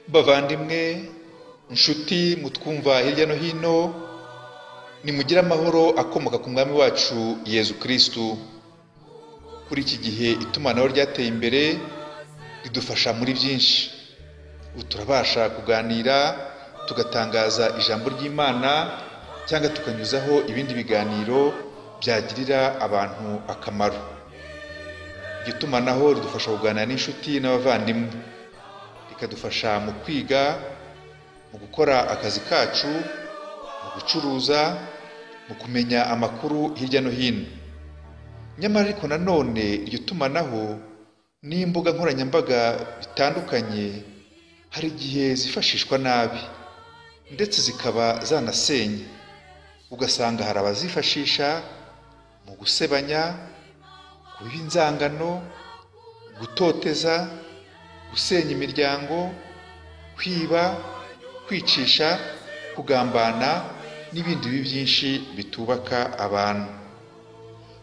Bavandimwe, inshuti mutwumva hirya no hino, nimugire amahoro akomoka ku mwami wacu Yezu Kristu. Kuri iki gihe itumanaho ryateye imbere ridufasha muri byinshi. Ubu turabasha kuganira, tugatangaza ijambo ry'Imana cyangwa tukanyuzaho ibindi biganiro byagirira abantu akamaro. Iryo tumanaho ridufasha kuganira n'inshuti n'abavandimwe, rikadufasha mu kwiga, mu gukora akazi kacu, mu gucuruza, mu kumenya amakuru hirya no hino. Nyamara ariko nanone iryo tumanaho n'imbuga nkoranyambaga bitandukanye hari igihe zifashishwa nabi ndetse zikaba zanasenya, ugasanga hari abazifashisha mu gusebanya, kubiba inzangano, gutoteza, gusenya imiryango, kwiba, kwicisha, kugambana n'ibindi bibi byinshi bitubaka abantu.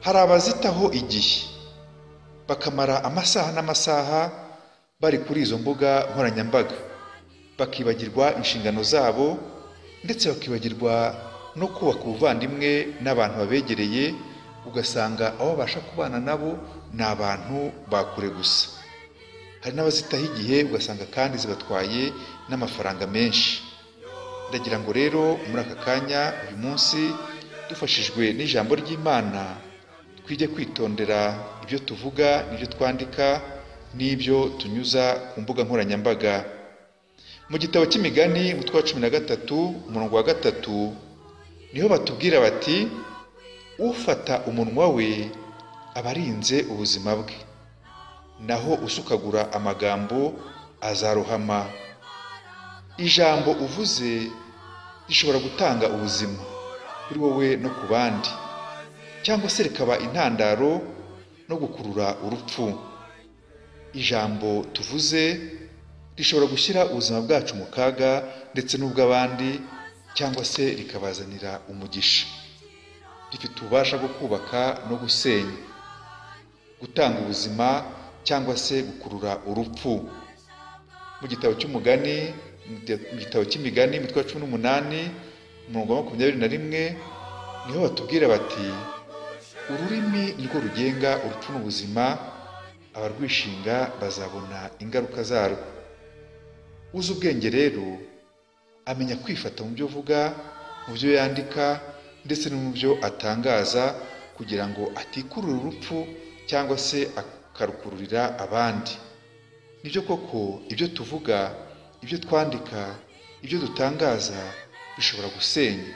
Hari abazitaho igihe bakamara amasaha n'amasaha bari kuri izo mbuga nkoranyambaga, bakibagirwa inshingano zabo ndetse bakibagirwa no kubaka ubuvandimwe n'abantu babegereye, ugasanga aho babasha kubana nabo ni abantu ba kure gusa. Hari n'abazitaho igihe ugasanga kandi zibatwaye n'amafaranga menshi. Ndagira ngo rero muri aka kanya uyu munsi dufashijwe n'ijambo ry'Imana twige kwitondera ibyo tuvuga n'ibyo twandika n'ibyo tunyuza ku mbuga nkoranyambaga. Mu gitabo cy'Imigani umutwe wa 13 umurongo wa 3 niho batubwira bati: ufata umunwa we aba arinze ubuzima bwe, naho usukagura amagambo azarohama. Ijambo uvuze rishobora gutanga ubuzima kuri wowe no ku bandi, cyangwa se rikaba intandaro no gukurura urupfu. Ijambo tuvuze rishobora gushyira ubuzima bwacu mu kaga ndetse n'ubw'abandi, cyangwa se rikabazanira umugisha. Rifite ububasha bwo kubaka no gusenya, gutanga ubuzima cyangwa se gukurura urupfu. Mu gitabo cy'umugani, mu gitabo cy'Imigani umutwe wa 18 umurongo wa 21 niho batubwira bati: ururimi nirwo rugenga urupfu n'ubuzima, abarwishinga bazabona ingaruka zarwo. Uzi ubwenge rero amenya kwifata mu byo avuga, mu byo yandika ndetse no mu byo atangaza, kugira ngo atikurura urupfu cyangwa se akarukururira abandi. Nibyo koko ibyo tuvuga, ibyo twandika, ibyo dutangaza bishobora gusenya,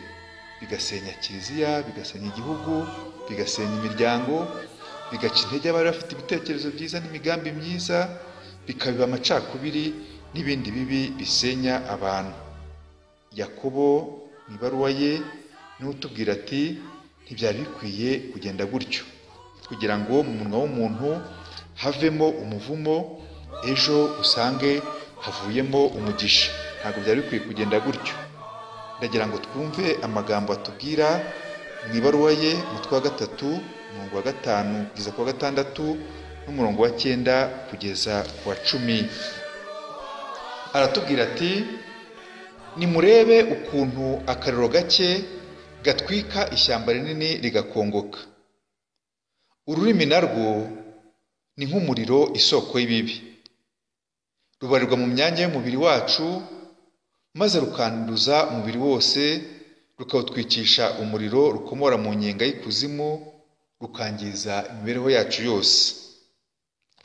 bigasenya kiliziya, bigasenya igihugu, bigasenya imiryango, bigaca intege abari bafite ibitekerezo byiza n'imigambi myiza, bikabiba amacakubiri n'ibindi bibi bisenya abantu. Yakobo mu ibaruwa ye niwe utubwira ati: ntibyari bikwiye kugenda gutyo, kugira ngo mu munwa w'umuntu havemo umuvumo, ejo usange havuyemo umugisha. Ntabwo byari bikwiye kugenda gutyo. Ndagira ngo twumve amagambo atubwira mu ibaruwa ye, umutwe wa 3 umurongo wa 5 kugeza ku wa 6 n'umurongo wa 9 kugeza ku wa 10. Aratubwira ati: nimurebe ukuntu akariro gake gatwika ishyamba rinini rigakongoka. Ururimi narwo ni nk'umuriro, isoko y'ibibi. Rubarirwa mu myanya y'umubiri wacu, maze rukanduza umubiri wose, rukawutwikisha umuriro rukomora mu nyenga y'ikuzimu, rukangiza imibereho yacu yose.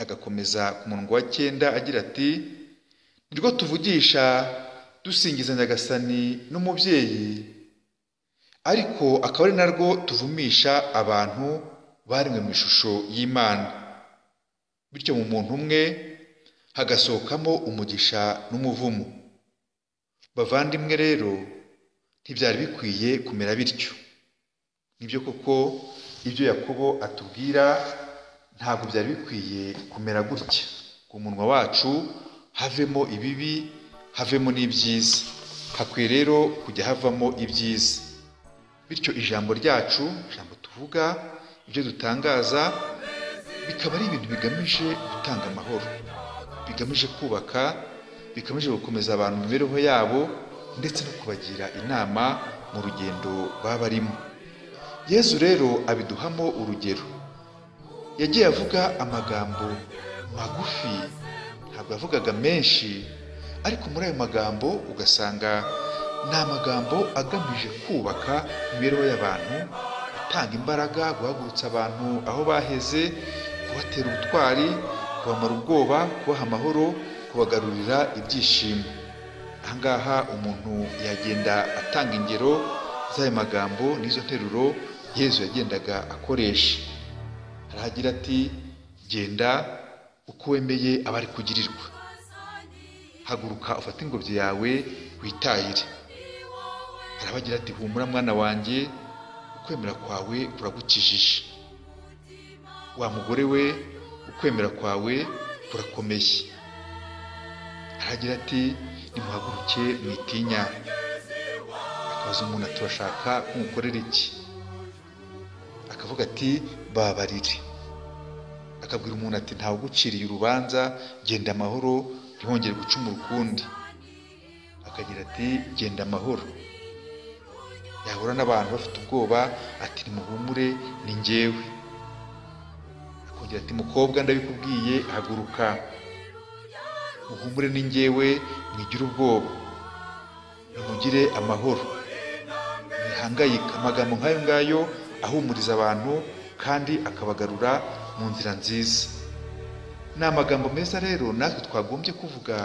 Agakomeza ku murongo wa 9 agira ati: nirwo tuvugisha dusingiza Nyagasani n'umubyeyi, ariko akaba ari narwo tuvumisha abantu baremwe mu ishusho y'Imana. Bityo mu muntu umwe hagasohokamo umugisha n'umuvumo. Bavandimwe rero, ntibyari bikwiye kumera bityo. Nibyo koko ibyo Yakobo atubwira ntabwo byari bikwiye kumera gutya. Ku munwa wacu havemo ibibi, havemo n'ibyiza. Hakwiye rero kujya havamo ibyiza. Bityo ijambo ryacu, ijambo tuvuga, ibyo dutangaza, bikaba ari ibintu bigamije gutanga amahoro, bigamije kubaka, bigamije gukomeza abantu mu mibereho yabo, ndetse no kubagira inama mu rugendo baba barimo. Yezu rero abiduhamo urugero. Yagiye avuga amagambo magufi, ntabwo yavugaga menshi, ariko muri ayo magambo ugasanga ni amagambo agamije kubaka imibereho y'abantu, gutanga imbaraga, guhagurutsa abantu aho baheze, kubatera ubutwari, kubamara ubwoba, kubaha amahoro, kubagarurira ibyishimo. Aha ngaha umuntu yagenda atanga ingero z'ayo magambo n'izo nteruro Yezu yagendaga akoresha. Aragira ati: genda uko wemeye abari kugirirwa, haguruka ufate ingobyi yawe witahire. Arabagira ati: humura mwana wanjye, ukwemera kwawe kuragukijije. Wa mugore we, ukwemera kwawe kurakomeye. Aragira ati: nimuhaguruke mwitinya. Akabaza umuntu ati: urashaka ko ngukorera iki? Akavuga ati: babarire. Akabwira umuntu ati: ntawe uguciriye urubanza, genda amahoro, ntiwongere gucumura ukundi. Akagira ati: genda amahoro. Yahura n'abantu bafite ubwoba ati: nimuhumure, ni njyewe. Akongera ati: mukobwa ndabikubwiye, haguruka, muhumure, ni njyewe, mwigire ubwoba, nimugire amahoro, mwihangayika. Amagambo nk'ayo ngayo ahumuriza abantu kandi akabagarura mu nzira nziza. Ni amagambo meza rero natwe twagombye kuvuga,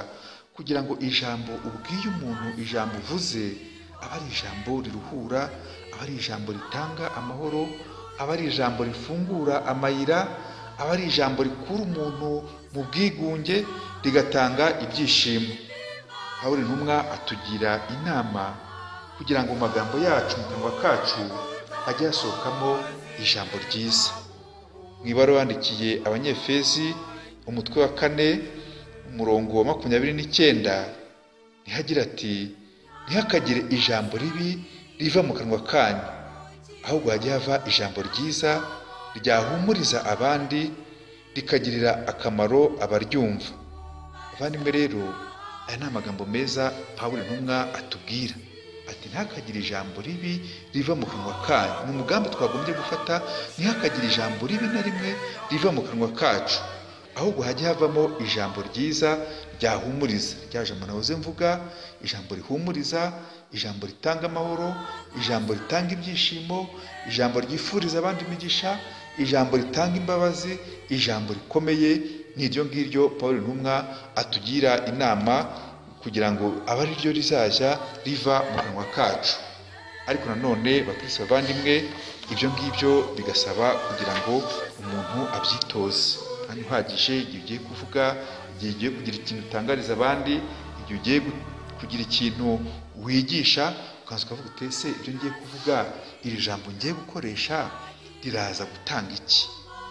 kugira ngo ijambo ubwiye umuntu, ijambo uvuze, aba ari ijambo riruhura, aba ari ijambo ritanga amahoro, aba ari ijambo rifungura amayira, aba ari ijambo rikura umuntu mu bwigunge rigatanga ibyishimo. Pawulo intumwa atugira inama kugira ngo mu magambo yacu, mu kanwa kacu, hajye hasohokamo ijambo ryiza. Mu ibaruwa yandikiye Abanyefezi umutwe wa 4 umurongo wa 29, ntihagira ati: ntihakagire ijambo ribi riva mu kanwa kanyu, ahubwo hajye hava ijambo ryiza ryahumuriza abandi, rikagirira akamaro abaryumva. Abavandimwe rero, aya ni amagambo meza Pawulo intumwa atubwira ati: ntihakagire ijambo ribi riva mu kanwa kanyu. Ni umugambi twagombye gufata, ntihakagire ijambo ribi na rimwe riva mu kanwa kacu, ahubwo hajye havamo ijambo ryiza ryahumuriza. Rya jambo nahoze mvuga, ijambo rihumuriza, ijambo ritanga amahoro, ijambo ritanga ibyishimo, ijambo ryifuriza abandi imigisha, ijambo ritanga imbabazi, ijambo rikomeye. Ni iryo ngiryo Pawulo intumwa atugira inama kugira ngo abe ari ryo rizajya riva mu kanwa kacu. Ariko nanone bakristo bavandimwe, ibyo ngibyo bigasaba kugira ngo umuntu abyitoze kandi uhagije. Igihe ugiye kuvuga, igihe ugiye kugira ikintu utangariza abandi, igihe ugiye kugira ikintu wigisha, ukaza ukavuga uti: ese ibyo ngiye kuvuga, iri jambo ngiye gukoresha riraza gutanga iki?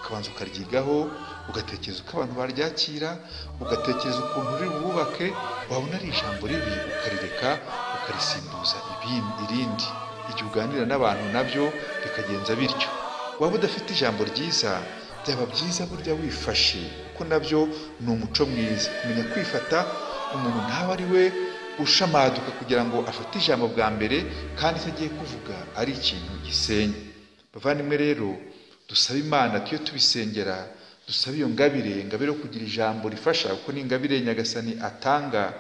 Ukabanza ukaryigaho, ugatekereza uko abantu baryakira, ugatekereza ukuntu riri bubake. Wabona ari ijambo ribi ukarireka, ukarisimbuza irindi. Igihe uganira n'abantu nabyo bikagenza bityo. Waba udafite ijambo ryiza, byaba byiza burya wifashe, kuko nabyo ni umuco mwiza kumenya kwifata. Umuntu ntawe ari we ushamaduka kugira ngo afate ijambo bwa mbere, kandi icyo agiye kuvuga ari ikintu gisenya. Bavandimwe rero, dusabe Imana, tujye tubisengera, dusabe iyo ngabire, ingabire yo kugira ijambo rifasha, kuko ni ingabire Nyagasani atanga,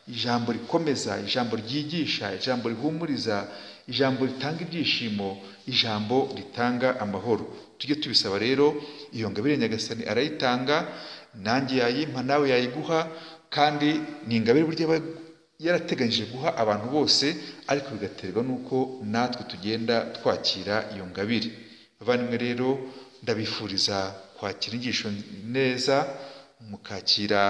ijambo rikomeza, ijambo ryigisha, ijambo rihumuriza, ijambo ritanga ibyishimo, ijambo ritanga amahoro. Tujye tubisaba rero, iyo ngabire Nyagasani arayitanga, nanjye yayimpa, nawe yayiguha, kandi ni ingabire burya aba yarateganyije guha abantu bose, ariko bigaterwa n'uko natwe tugenda twakira iyo ngabire. Bavandimwe rero, ndabifuriza kwakira inyigisho neza, mukakira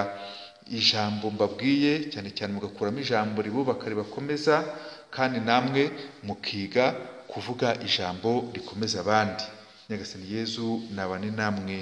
ijambo mbabwiye, cyane cyane mugakuramo ijambo ribubaka, ribakomeza, kandi namwe mukiga kuvuga ijambo rikomeza abandi. Nyagasani Yezu nabane namwe.